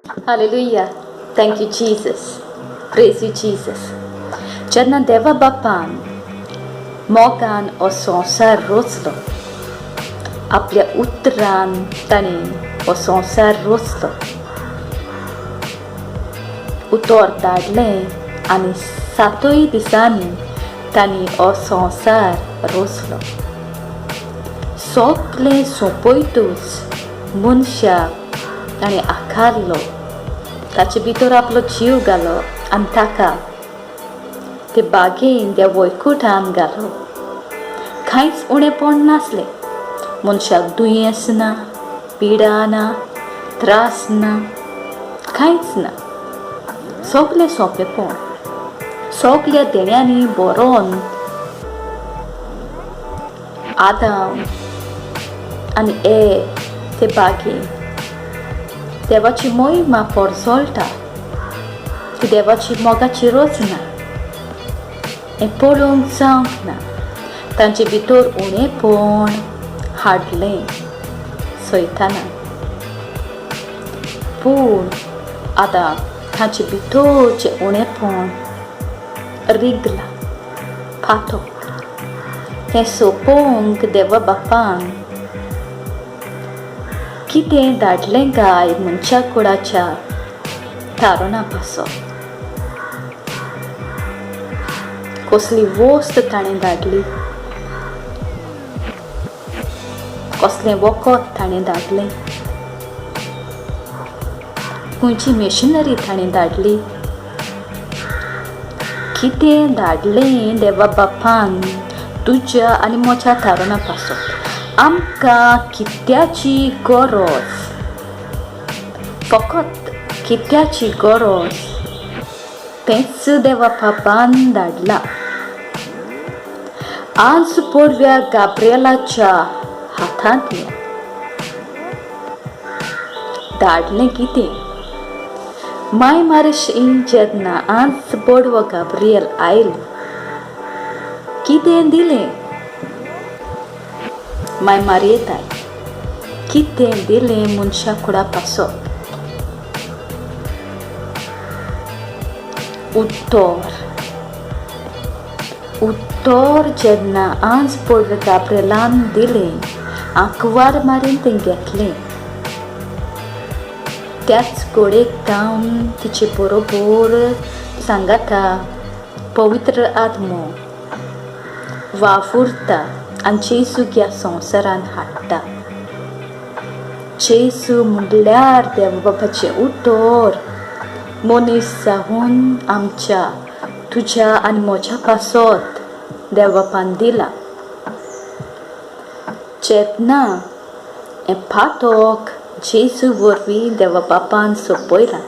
Hallelujah thank you Jesus praise you Jesus जेन्ना देवा बापान मोगान हो संवसार रचलो, आपल्या उतरान ताणें हो संवसार रचलो, उतर धाडलें आनी सातय दिसांनी तांणी हो संवसार रचलो. सगलें सोंपयतूच मनशाक ताणें आकारलो, ताचे भितर आपलो जीव घालो आनी ताका ते बागेन त्या वैकुठान घालो. कांयच उणेपण नासलें, मनशाक दुयेंस ना, पिडा ना, त्रास ना, कांयच ना, सगलें सोंपेपण, सगल्या देण्यांनी भरोन आदाम आनी ए ते बागेन देवाची मोहिमा परजळटा, ती देवाची मोगाची रचना हें पळोवंक जावंक ना. तांचे भितर उणेपण हाडलें सैतानान, पूण आतां तांचे भितर जें उणेपण रिगलां पातक तें सोंपोवंक देवा बापान कितें धाडलें काय मनशा कुळाच्या तारुणा पासत? कसली वस्त ताणें धाडली, कसलें वखद ताणें धाडलें, खंयची मशिनरी ताणें धाडली, कितें धाडलें देवा बापान तुज्या आनी म्हज्या तारुणा पासत? आमकां कित्याची गरज, फकत कित्याची गरज तेंच देवा बापान धाडलां. आज पोरव्या गाब्रिएलाच्या हातांतल्यान धाडलें कितें? माय मारशी जेन्ना आज बोडवो गाब्रिएल आयलो, कितें दिलें? माय मारयेताय कितें दिलें मनशा कुडा पासत? उत्तर उत्तर जेन्ना आज पोडवे गाब्रिएलान दिलें, आंकवार मारीन तें घेतलें. त्याच गोडेक धांवन तिचे बरोबर सांगाता पवित्र आत्मो वावुरता आनी जेजूक ह्या संवसारान हाडटा. जेजू म्हणल्यार देवा बापाचें उतर मनीस जावन आमच्या तुज्या आनी म्हज्या पासत देवा बापान दिला. जेन्ना हें पातक जेजू वरवीं देवा बापान सोंपयलां,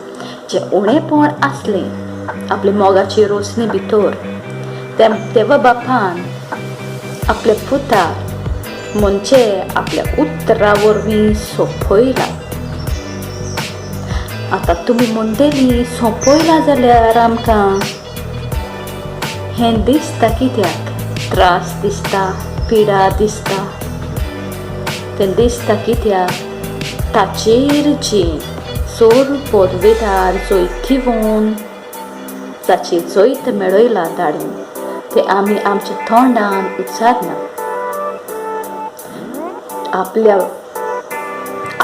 जें उणेपण आसलें आपले मोगाचे रोसणे भितर, तें देवा बापान आपल्या पुताक म्हणजे आपल्या उतरा वरवीं सोंपयलां. आतां तुमी म्हणटली सोंपयलां जाल्यार आमकां हें दिसता कित्याक? त्रास दिसता, पिडा दिसता, तें दिसता कित्याक? ताचेर जी चड पदवेदार जैतिवंत जाची जैत मेळयला धाडून तें आमी आमच्या तोंडान उच्चारना. आपल्या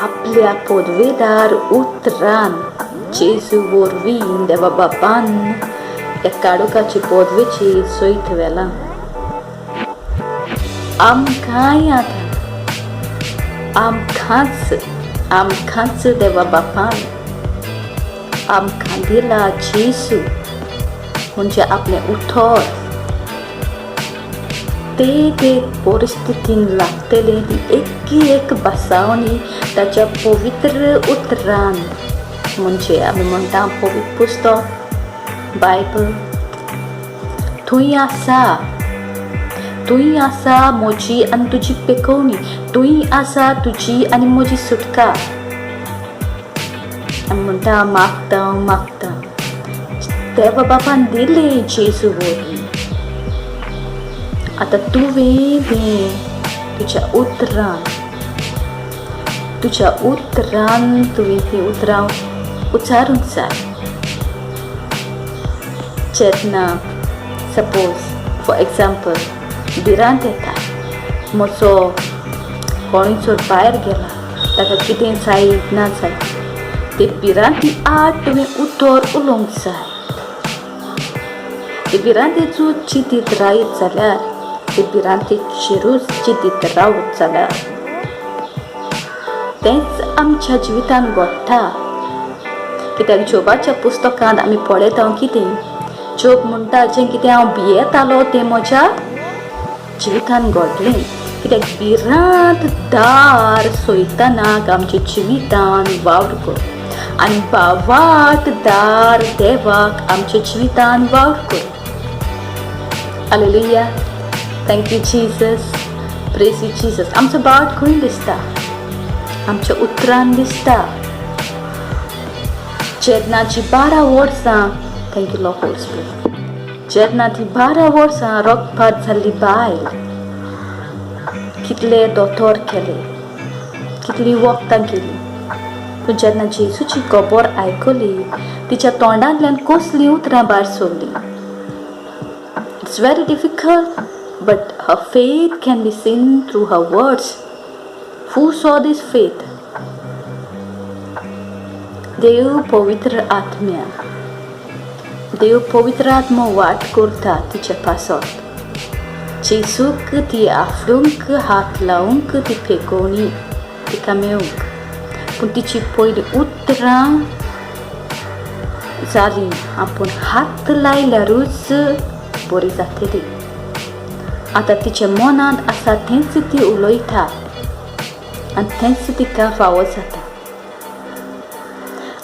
आपल्या पदवेदार उतरान जेजू वरवीं देवा बापान ह्या काळोखाची पदवेची जैत व्हेलां. आमकांय आतां आमकांच आमकांच देवा बापान आमकां दिला जेजू म्हणजे आपलें उतर. ते ते परिस्थितीन लागतले ती एकी एक बसावणी ताच्या पवित्र उतरान, म्हणजे आमी म्हणटा पवित्र पुस्तक बायबल, थंय आसा, थंय आसा म्हजी आनी तुजी पेकोवणी, थंय आसा तुजी आनी म्हजी सुटका. आमी म्हणटा मागता मागता, देवा बापान दिलें जेजू वरवीं. आतां तुवें तें तुज्या उतरान, तुज्या उतरान तुवें तीं उतरां उच्चारूंक जाय. जेन्ना सपोज फॉर एग्जाम्पल भिरांत येता, म्हजो कोणूय जर भायर गेला ताका कितें जाय ना जाय, ते भिरांती आड तुवें उतर उलोवंक जाय. ते भिरांतेचो चिंतीत रायत जाल्यार, ते भिरांतेचेरूच चिंतीत रावत जाल्यार तेंच आमच्या जिवितांत घडटा. कित्याक जोबाच्या पुस्तकांत आमी पळयता कितें जोब म्हणटा, जें कितें हांव भियेतालो तें म्हज्या जिवितांत घडलें. कित्याक भिरांत दार सैतानाक आमच्या जिवितान वावर कर आनी भावार्थ दार देवाक आमच्या जिवितान वावर कर. Hallelujah. Thank you Jesus. Praise you Jesus. आमचो भावार्थ खंय दिसता? आमच्या उतरान दिसता. जेन्ना जी 12 वर्सां, thank you Lord Holy Spirit, जेन्ना ती 12 वर्सां रगपात जाल्ली बायल, कितले दोतोर केले, कितलीं वखदां केली, पूण जेन्ना जेजूची खबर आयकली, तिच्या तोंडांतल्यान कसलीं उतरां भायर सरलीं? It's very difficult, but her faith can be seen through her words. Who saw this faith? देव पवित्र आत्म्या. देव पवित्र आत्मो वाट करता तिचे पासत. जेजूक ती आफडूंक, हात लावंक ती पेकोवणी तिका मेळूंक, पूण तिची पयलीं उतरां जालीं, आपूण हात लायल्यारूच बरी जातली. आतां तिच्या मनांत आसा तेंच ती उलयता आनी तेंच तिका फावो जाता.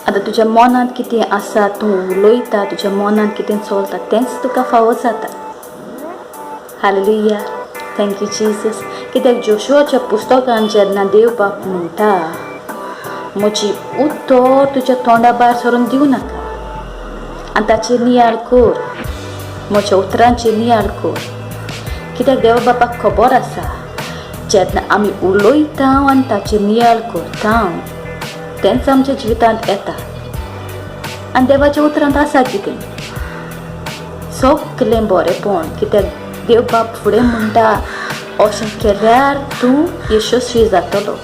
आतां तुज्या मनांत कितें आसा, तूं उलयता, तुज्या मनांत कितें चलता तेंच तुका फावो जाता. Hallelujah. Thank you Jesus. कित्याक जोशुआच्या पुस्तकान जेन्ना देव बाप म्हणटा, म्हजी उतर तुज्या तोंडा भायर सरून दिवं नाका आनी ताचेर नियाळ कर, म्हज्या उतरांचेर नियाळ कर. कित्याक देव बापाक खबर आसा, जेन्ना आमी उलयता आनी ताचेर नियाळ करता तेंच आमच्या जिवितांत येता. आनी देवाच्या उतरांत आसा कितें? सगलें बरेंपण. कित्याक देव बाप फुडें म्हणटा, अशें केल्यार तूं यशस्वी जातलो.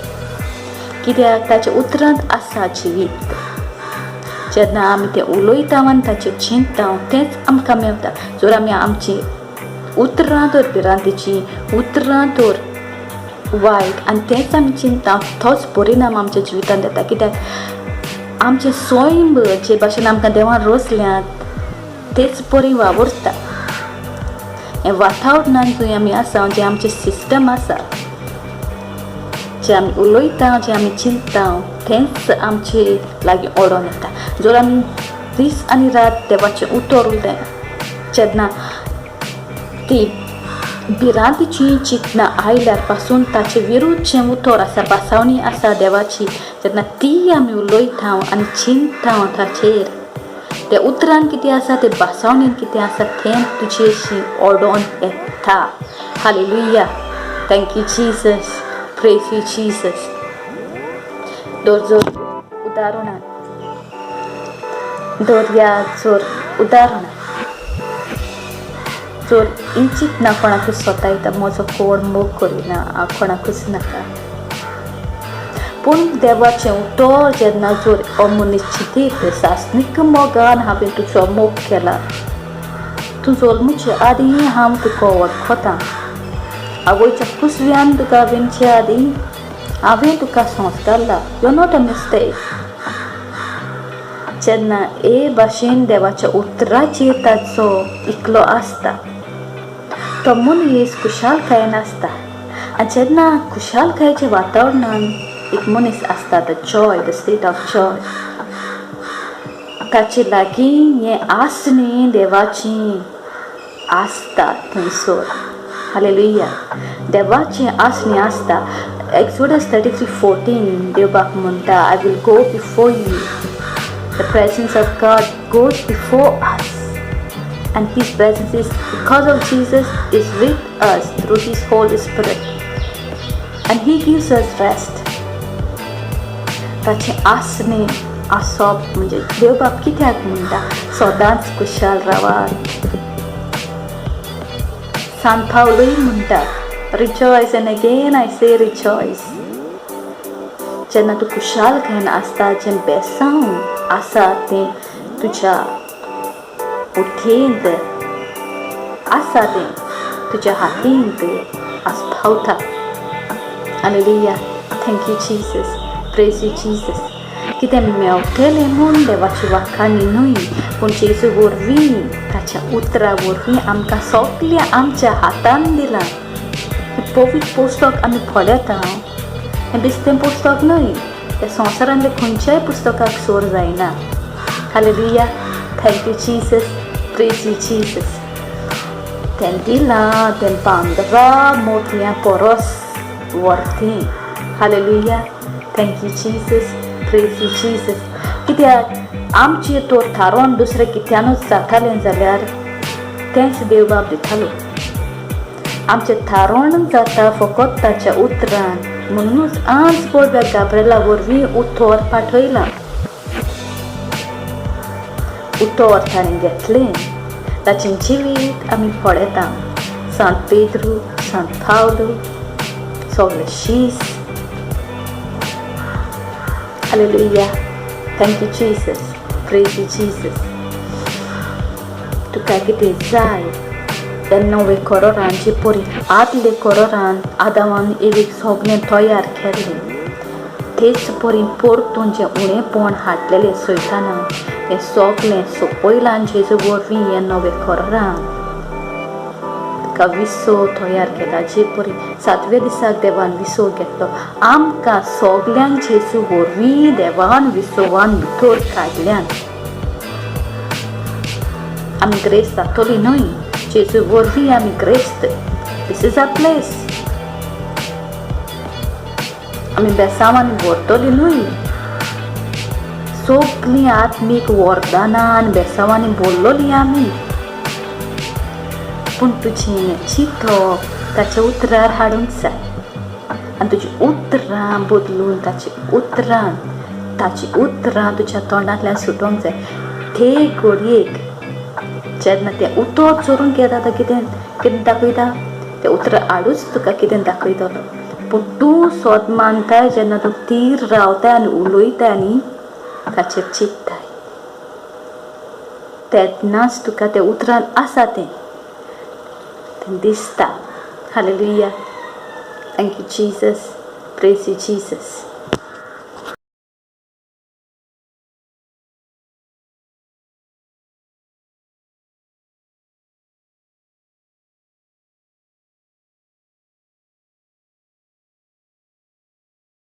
कित्याक ताच्या उतरांत आसा जिवीत. जेन्ना आमी तें उलयता आनी ताचेर चिंतता तेंच आमकां मेवता. जर आमी आमची उतरां तर भिरांतेची उतरां तर वायट आनी तेंच आमी चिंतता, तोच परिणाम आमच्या जिवितांत येता. कित्याक आमचें सैम जे भाशेन आमकां देवान रचल्यात तेच परी वावुरता. हें वातावरणान जंय आमी आसा, जें आमचें सिस्टम आसा, जें आमी उलयता, जें आमी चिंतता तेंच आमचे लागीं ओडोन येता. जर आमी दीस आनी रात देवाचें उतर उलयता, जेन्ना ती भिरांतीची चिंतना आयल्यार पासून ताचे विरुद्ध जें उतर आसा, भासावणी आसा देवाची, जेन्ना ती आमी उलयता आनी चिंतता ताचेर, त्या उतरान कितें आसा, ते भासावणेन कितें आसा तें तुजेशी ओडोन येता. Hallelujah. Thank you Jesus. Praise you Jesus. जर उदाहरणान दर्या, जर उदाहरणान जर इंचीत ना कोणाकूच सतायता, म्हजो कोण मोग करिना, हांव कोणाकूच नाका, पूण देवाचें उतर जेन्ना जर हो मनीस चिंतीत, सासणीक मोगान हांवें तुजो मोग केला, तूं जल्मुचे आदीं हांव तुका वळखतां, आवयच्या कुसव्यान तुका विणचे आदीं हांवें तुका संस्कारला, you not a mistake. जेन्ना हे भाशेन देवाच्या उतराचेर ताचो इकलो आसता, तो मनीस खुशालकायेन आसता. आनी जेन्ना खुशालकायेच्या वातावरणान एक मनीस आसता, the joy, the state of joy, ताचे लागीं हें आसणें देवाचें आसता थंयसर. हालेलुया. देवाचें आसणें आसता. एक्सोडस 33:14, देव बाप म्हणटा, I will go before you. The presence of God goes before us, and His presence is, because of Jesus, is with us through His Holy Spirit, and He gives us rest. ताचें आसणें आसप म्हणजे देवबाप कित्याक म्हणटा सदांच खुशाल रावात. सांत पावलूय म्हणटा, rejoice and again I say rejoice. जेन्ना तूं खुशालकायेन आसता, जें बेसांव आसा तें तुज्या बुद्धींत आसा, तें तुज्या हातींत आसपावता. Hallelujah. Thank you Jesus, praise you Jesus. कितें मेवतलें म्हूण देवाची वाखाणी न्हय, पूण जेजू वरवीं, ताच्या उतरा वरवीं आमकां सगळें आमच्या हातान दिलां. हें पवित्र पुस्तक आमी पळयता, हें बेश्टें पुस्तक न्हय. तें संवसारांतल्या खंयच्याय पुस्तकाक सोर जायना. Hallelujah. Thank you Jesus, praise you Jesus. तें दिलां तें भांगरा मोतयां परस worthy. Hallelujah. Thank you Jesus, praise you Jesus. कित्याक आमचें तर थारोवन दुसरें कित्यानूच जातालें जाल्यार तेंच देवबाप दितालो. आमचें थारोवन जाता फकत ताच्या उतरान. म्हणूनच आज पळोवया, गाब्रेला वरवीं उतर पाठयलां. उतर ताणें घेतलें, ताचें जिवीत आमी पळयता. सांत पेद्रू, सांत पावलू, सगळे शीस. Hallelujah. Thank you Jesus, praise you Jesus. तुका कितें जाय त्या नवे करारान, जे परी आदले करारान आदामान एवीक सगळें तयार केल्लें, तेच परी परतून जें उणेपण हाडलेलें सैतानान, तें सगळें सोंपयलां जेजू वरवीं. ह्या नवे करारान तुका विसव तयार केला. जे परी सातव्या दिसाक देवान विसव घेतलो, आमकां सगल्यांक जेजू वरवीं देवान विसवान भितर काडल्यान. आमी ग्रेस्त जातली न्हय, जेजू वरवीं आमी ग्रेस्त. This is a place. आमी बेसांवांनी व्हरतली न्हय, सगलीं आत्मीक वरदानां आनी बेसांवांनी भरलोली आमी. पूण तुजें चिंतप ताच्या उतरार हाडूंक जाय आनी तुजी उतरां बदलून ताची उतरां, ताची उतरां तुज्या तोंडांतल्यान सुटोंक जाय. ते घडयेक जेन्ना तें उतर चोरून घेता, तो कितें कितें दाखयता, तें उतरां आडूच तुका कितें दाखयतलो. पूण तूं सोद मानताय जेन्ना तूं थीर रावताय आनी उलयताय आनी ताचेर चिंत्ताय, तेन्नाच तुका तें उतरान आसा तें तें दिसता. Hallelujah. Thank you Jesus, praise you Jesus.